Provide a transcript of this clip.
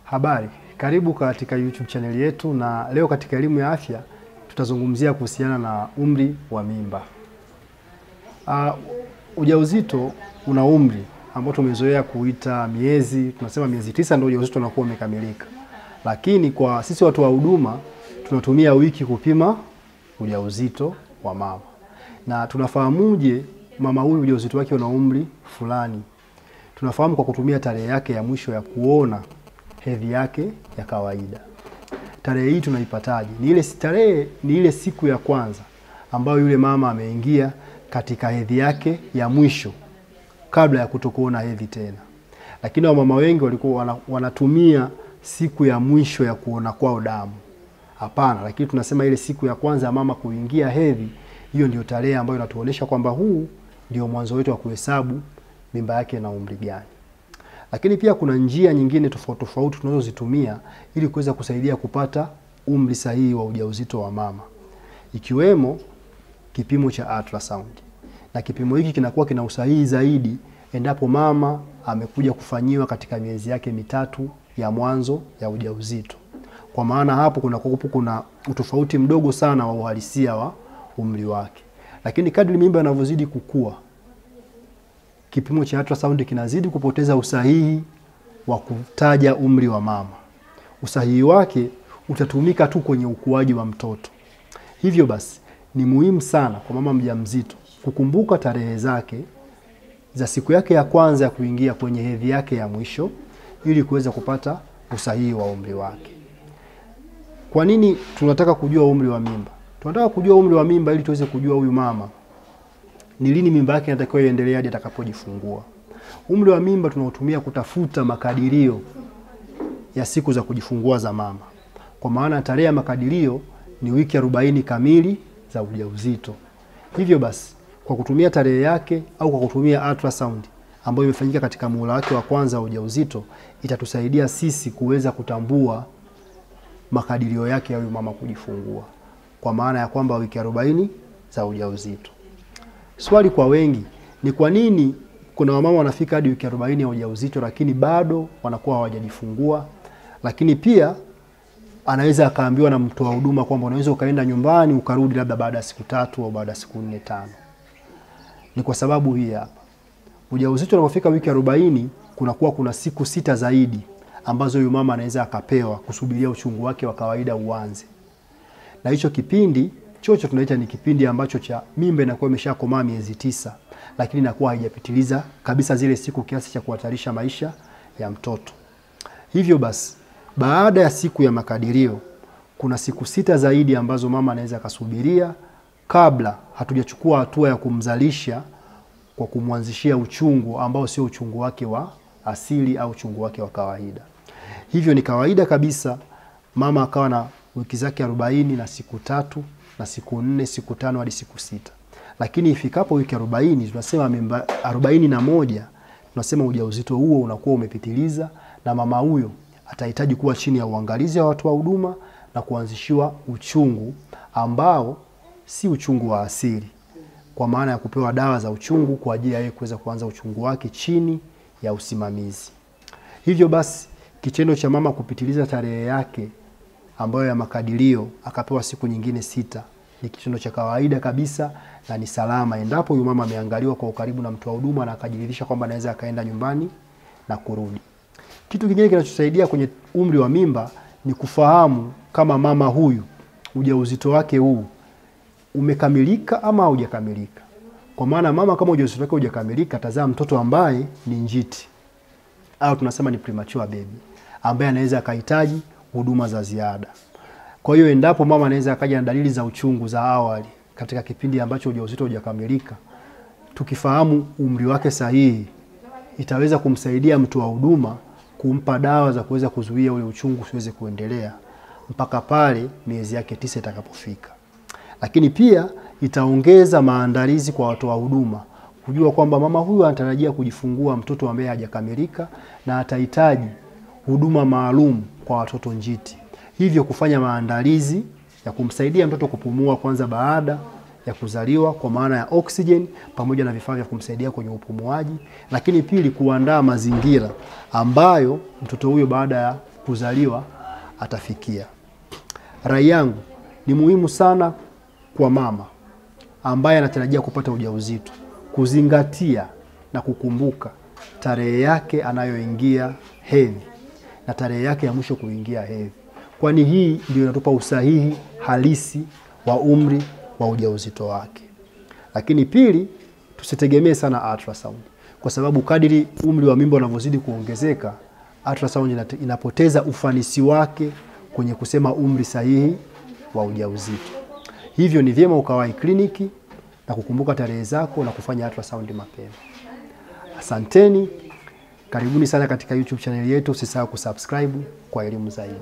Habari, karibu katika YouTube channel yetu, na leo katika elimu ya afya tutazungumzia kuhusiana na umri wa mimba. Ujauzito una umri ambao tumezoea kuita miezi, tunasema miezi 9 ndio ujauzito unakuwa umekamilika. Lakini kwa sisi watu wa huduma tunatumia wiki kupima ujauzito wa mama. Na tunafahamuje mama huyu ujauzito wake una umri fulani? Tunafahamu kwa kutumia tarehe yake ya mwisho ya kuona hedhi yake ya kawaida. Tarehe hii tunaipataje? Ni ile tarehe, ni ile siku ya kwanza ambayo yule mama ameingia katika hedhi yake ya mwisho kabla ya kutokuona hedhi tena. Lakini wamama wengi walikuwa wanatumia siku ya mwisho ya kuona kwao damu. Hapana, lakini tunasema ile siku ya kwanza mama kuingia hedhi, hiyo ndio tarehe ambayo inatuonesha kwamba huu ndio mwanzo wetu wa kuhesabu mimba yake na umri gani. Lakini pia kuna njia nyingine tofauti tofauti tunazozitumia ili kuweza kusaidia kupata umri sahihi wa ujauzito wa mama, ikiwemo kipimo cha ultrasound. Na kipimo hiki kinakuwa kina usahihi zaidi endapo mama amekuja kufanyiwa katika miezi yake mitatu ya mwanzo ya ujauzito. Kwa maana hapo kuna utofauti mdogo sana wa uhalisia wa umri wake. Lakini kadri mimba inavyozidi kukua, kipimo cha ultrasound kinazidi kupoteza usahihi wa kutaja umri wa mama. Usahihi wake utatumika tu kwenye ukuaji wa mtoto. Hivyo basi ni muhimu sana kwa mama mjamzito kukumbuka tarehe zake za siku yake ya kwanza ya kuingia kwenye hedhi yake ya mwisho ili kuweza kupata usahihi wa umri wake. Kwa nini tunataka kujua umri wa mimba? Tunataka kujua umri wa mimba ili tuweze kujua huyu mama ni lini mimba yake inatakiwa iendelee hadi atakapojifungua. Umri wa mimba tunautumia kutafuta makadirio ya siku za kujifungua za mama. Kwa maana tarehe ya makadirio ni wiki 40 kamili za ujauzito. Hivyo basi, kwa kutumia tarehe yake au kwa kutumia ultrasound ambayo imefanyika katika muhula wake wa kwanza wa ujauzito, itatusaidia sisi kuweza kutambua makadirio yake ya huyu mama kujifungua, kwa maana ya kwamba wiki 40 za ujauzito. Swali kwa wengi ni kwa nini kuna wamama wanafika hadi wiki 40 ya ujauzito lakini bado wanakuwa hawajajifungua? Lakini pia anaweza akaambiwa na mtoa huduma kwamba unaweza ukaenda nyumbani ukarudi labda baada ya siku 3 au baada ya siku 4 5. Ni kwa sababu hii hapa. Ujauzito unapofika wiki 40 kunakuwa kuna siku 6 zaidi ambazo huyu mama anaweza akapewa kusubiria uchungu wake wa kawaida uanze. Na hicho kipindi chocho tunaita ni kipindi ambacho cha mimba inakuwa imeshakomaa miezi 9, lakini inakuwa haijapitiliza kabisa zile siku kiasi cha kuhatarisha maisha ya mtoto. Hivyo basi, baada ya siku ya makadirio kuna siku 6 zaidi ambazo mama anaweza akasubiria kabla hatujachukua hatua ya kumzalisha kwa kumwanzishia uchungu ambao sio uchungu wake wa asili au uchungu wake wa kawaida. Hivyo ni kawaida kabisa mama akawa na wiki zake 40 na siku 3 na siku 4, siku 5 hadi siku 6. Lakini ifikapo wiki 40, tunasema mimba 41, tunasema ujauzito huo unakuwa umepitiliza na mama huyo atahitaji kuwa chini ya uangalizi wa watu wa huduma na kuanzishiwa uchungu ambao si uchungu wa asili, kwa maana ya kupewa dawa za uchungu kwa ajili ya yeye kuweza kuanza uchungu wake chini ya usimamizi. Hivyo basi kitendo cha mama kupitiliza tarehe yake ambayo ya makadirio akapewa siku nyingine 6 ni kitendo cha kawaida kabisa na ni salama endapo huyu mama ameangaliwa kwa ukaribu na mtoa huduma na akajiridhisha kwamba anaweza akaenda nyumbani na kurudi. Kitu kingine kinachosaidia kwenye umri wa mimba ni kufahamu kama mama huyu ujauzito wake huu umekamilika ama haujakamilika. Kwa maana mama kama ujauzito wake hujakamilika atazaa mtoto ambaye ni njiti au tunasema ni premature baby, ambaye anaweza akahitaji huduma za ziada. Kwa hiyo endapo mama anaweza akaja na dalili za uchungu za awali katika kipindi ambacho ujauzito hujakamilika, tukifahamu umri wake sahihi itaweza kumsaidia mtu wa huduma kumpa dawa za kuweza kuzuia ule uchungu usiweze kuendelea mpaka pale miezi yake 9 itakapofika. Lakini pia itaongeza maandalizi kwa watu wa huduma kujua kwamba mama huyu anatarajia kujifungua mtoto ambaye hajakamilika na atahitaji huduma maalum kwa watoto njiti. Hivyo kufanya maandalizi ya kumsaidia mtoto kupumua kwanza baada ya kuzaliwa kwa maana ya oxygen pamoja na vifaa vya kumsaidia kwenye upumuaji, lakini pili kuandaa mazingira ambayo mtoto huyo baada ya kuzaliwa atafikia. Rai yangu ni muhimu sana kwa mama ambaye anatarajia kupata ujauzito kuzingatia na kukumbuka tarehe yake anayoingia hedhi na tarehe yake ya mwisho kuingia hedhi, kwani hii ndio inatupa usahihi halisi wa umri wa ujauzito wake. Lakini pili, tusitegemee sana ultrasound, kwa sababu kadiri umri wa mimba unavyozidi kuongezeka, ultrasound inapoteza ufanisi wake kwenye kusema umri sahihi wa ujauzito. Hivyo ni vyema ukawahi kliniki na kukumbuka tarehe zako na kufanya ultrasound mapema. Asanteni, karibuni sana katika YouTube channel yetu. Usisahau kusubscribe kwa elimu zaidi.